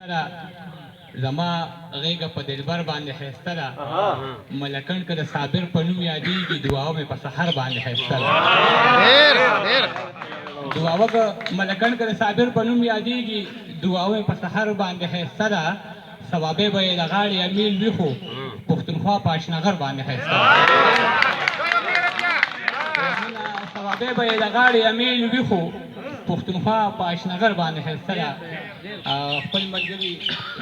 ده زما غېږه په دلبر باندې ښایسته ده. ملکڼ که د صابر په نوم یادېږي، دعاوه مې په سحر باندې ښایسته ده. ډېر ډېر دعاوه که ملکڼ که د صابر په نوم یادېږي، دعاوه مې په سحر باندې ښایسته ده. ثوابې به یې د غاړې امیل وي، خو پښتونخوا په اشنغر باندې ښایسته ده. ثوابې به یې د غاړې امیل وي، خو پښتونخوا په اشنغر باندې ښایسته ده. خپل ملګري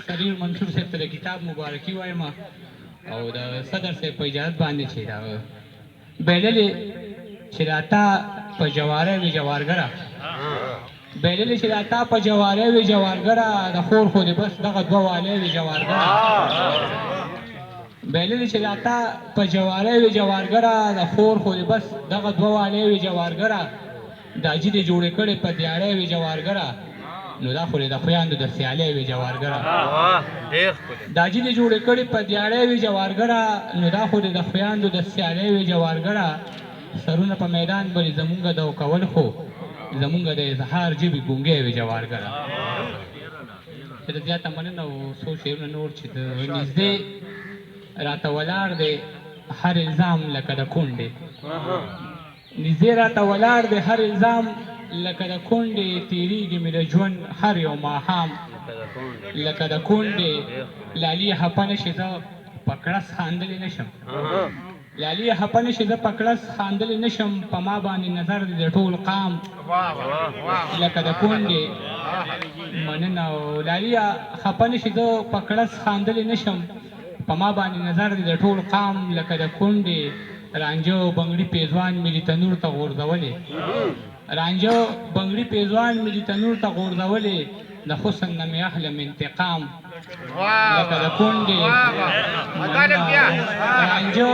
سریر منصور صاحب ته د کتاب مبارکي وایم او د صدر صاحب په اجازت باندې چې دا بللې چې دا تا په جواره وي جوارګره، بللې چې دا تا په جواره وي جوارګره، د خور خو دې بس دغه دوه والې وي جوارګره. بللې چې دا تا په جواره وي جوارګره، د خور خو دې بس دغه دوه والې وي جوارګره، دا جي دې جوړې کړې په دیاړې وي جوارګره، نو دا خو دې د خویندو د سیالۍ وي جوارګره. دا جي دې جوړې کړې په دیاړې وي جوارګره، نو دا خو دې د خویندو د سیالۍ وي جوارګره. سرونه په میدان بلې زمونږ د کول، خو زمونږ د اظهار ژبې ګونګی وي جوارګره. ډېره زیاته مننه. او څو شعرونه نور چې د نږدې راته ولاړ دی هر الزام لکه د کونډې، نږدې راته ولاړ دی هر الزام لکه د کونډې، تېرېږي مې د ژوند هر یو ماښام لکه د کونډې. لالیه خفه نه شې، زه په کړس خاندلی نه شم. لالیه خفه نه شې، زه په کړس خاندلی نه شم، په ما باندې نظر دی د ټول قام لکه د کونډې. مننه. او لالیه خفه نه شې، زه په کړس خاندلی نه شم، په ما باندې نظر دی د ټول قام لکه د کونډې. رانجه بنګړي پیزوان مې دي تنور ته غورځولې، رانجه بنګړي پیزوان مې دي تنور ته غورځولې، د حسن نه مې اخلم انتقام لکه د کونډې. رانجه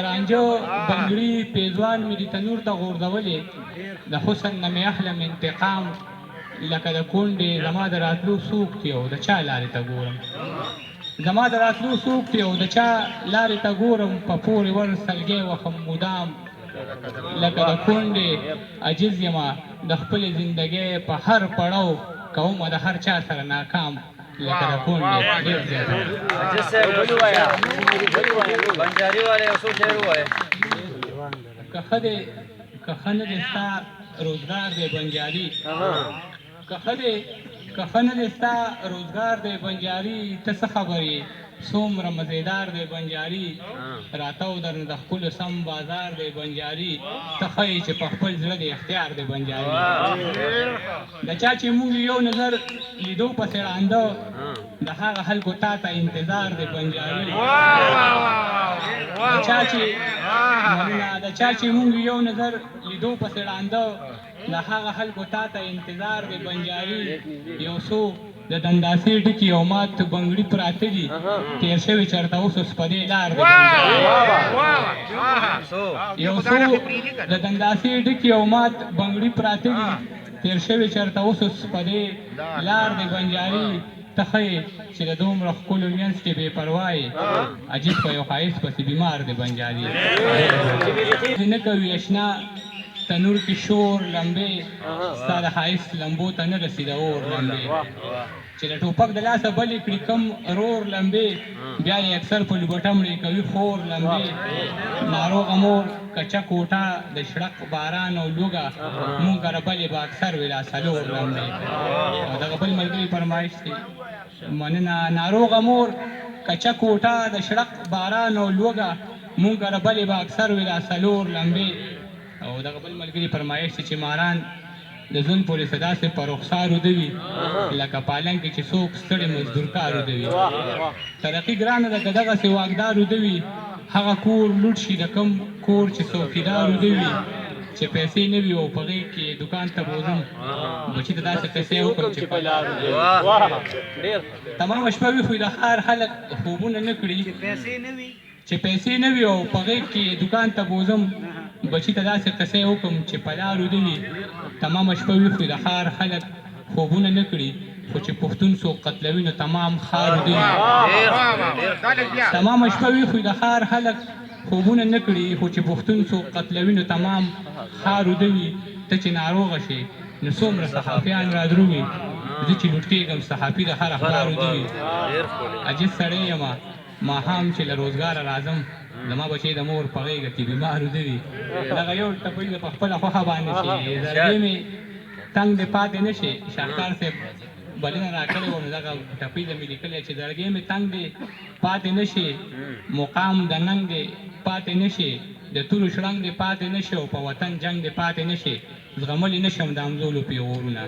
رانجه بنګړي پیزوان مې دي تنور ته غورځولې، د حسن نه مې اخلم انتقام لکه د کونډې. زما د راتلو څوک دی او د چا لارې ته ګورم، زما د راتلو څوک دی او د چا لارې ته ګورم، په پورې ور سلګی وخم مدام لکه د کونډې. عاجز یمه د خپلې زندګۍ په هر پړاو، کومه د هر چا سره ناکام لکه د کونډې. ډېر زیات. عاجز صاحب ووايه، بنجاري والے یو څو شعر ووایه. که ښه دی که ښه نه دی ستا روزګار دی بنجاري، که ښه دی که ښه نه دی ستا روزګار دی بنجاري، ته څه خبر یې څومره مزیدار دی بنجاري، راتاو درنه د ښکلو سم بازار دی بنجاري، ته ښه یې چې په خپل زړه دې اختیار دی بنجاري. د چا چې موږ یو نظر لیدو پسې ړانده، د هغه خلکو تا ته انتظار دی بنجاري. د چا چې مننه، د چا چې موږ یو نظر لیدو پسې ړانده، د هغه خلکو تا ته انتظار دی بنجاري. یو څو د دنداسې ډکي او مات بنګړي پراته دي، تېر شوي چېرته اوس اوس په دې لار دی بنجاري. یو څو د دنداسې ډکي او مات بنګړي پراته دي، تېر شوي چېرته اوس اوس په دې لار دی بنجاري. ته ښه یې چې د دومره ښکلو مینځ کې بې پروا یې، عجیب په یو ښایست پسې بیمار دی بنجاري. نه کوي اشنا تنور کې شور لمبې، ستا د ښایست لمبو ته نه رسي د اور لمبې، چې د ټوپک د لاسه بلې کړي کم رور لمبې، بیا یې اکثر په لوبټه مړې کوي خور لمبې. ناروغه مور کچه کوټه د شړق باران او لوږه، مونږ کره بلې به اکثر وي دا څلور لمبې. او دغه بل ملګري فرمایش دی. مننه. ناروغه مور کچه کوټه د شړق باران او لوږه، مونږ کره بلې به اکثر وي دا څلور لمبې. او دغه بل ملګري فرمایش دی چې ماران د ژوند پورې څه داسې په رخسار وده وي، لکه پالنګ کې چې څوک ستړي مزدورکار وده وي. ترقي ګرانه ده که دغسې واکدار وده وي، هغه کور لوټ شي د کوم کور چې څوکیدار وده وي، چې پیسې نه وي او په غېږ کې یې دوکان ته بوځم، بچي ته داسې قصې وکړم چې په لار وده وي. تمامه شپه ویښ وي د ښار خلک خوبونه نه کړي، چې پیسې نه وي او په غېږ کې یې دوکان ته بوځم، بچي ته داسې قصې وکړم چې په لار وده وي. تمامه شپه ویښ وي د ښار خلک خوبونه نه کړي، خو چې پښتون څوک قتلوي نو تمام ښار وده وي. تمامه شپه ویښ وي د ښار خلک خوبونه نه کړي، خو چې پښتون څوک قتلوي نو تمام ښار وده وي. ته چې ناروغه شې نو څومره صحافیان رادرومي، زه چې لوټ کېږم صحافي د هر اخبار ویده وي. ډېر ښکلی. عاجز سړی یم، ماښام چې له روزګاره راځم، زما بچی د مور په غېږه کې بیمار ویده وي. دغه یو ټپۍ ده په خپله خوښه باندې چې زړګی مې تنګ دې پاتې نه شي. شاهکار صاحب بلنه راکړې وه، نو دغه ټپۍ ده مې لیکلې چې زړګی مې تنګ دې پاتې نه شي، مقام د ننګ دې پاتې نه شي، د تورو شړنګ دې پاتې نه شي، او په وطن جنګ دې پاتې نه شي، زغملی نه شم د همزولو پیغورونه.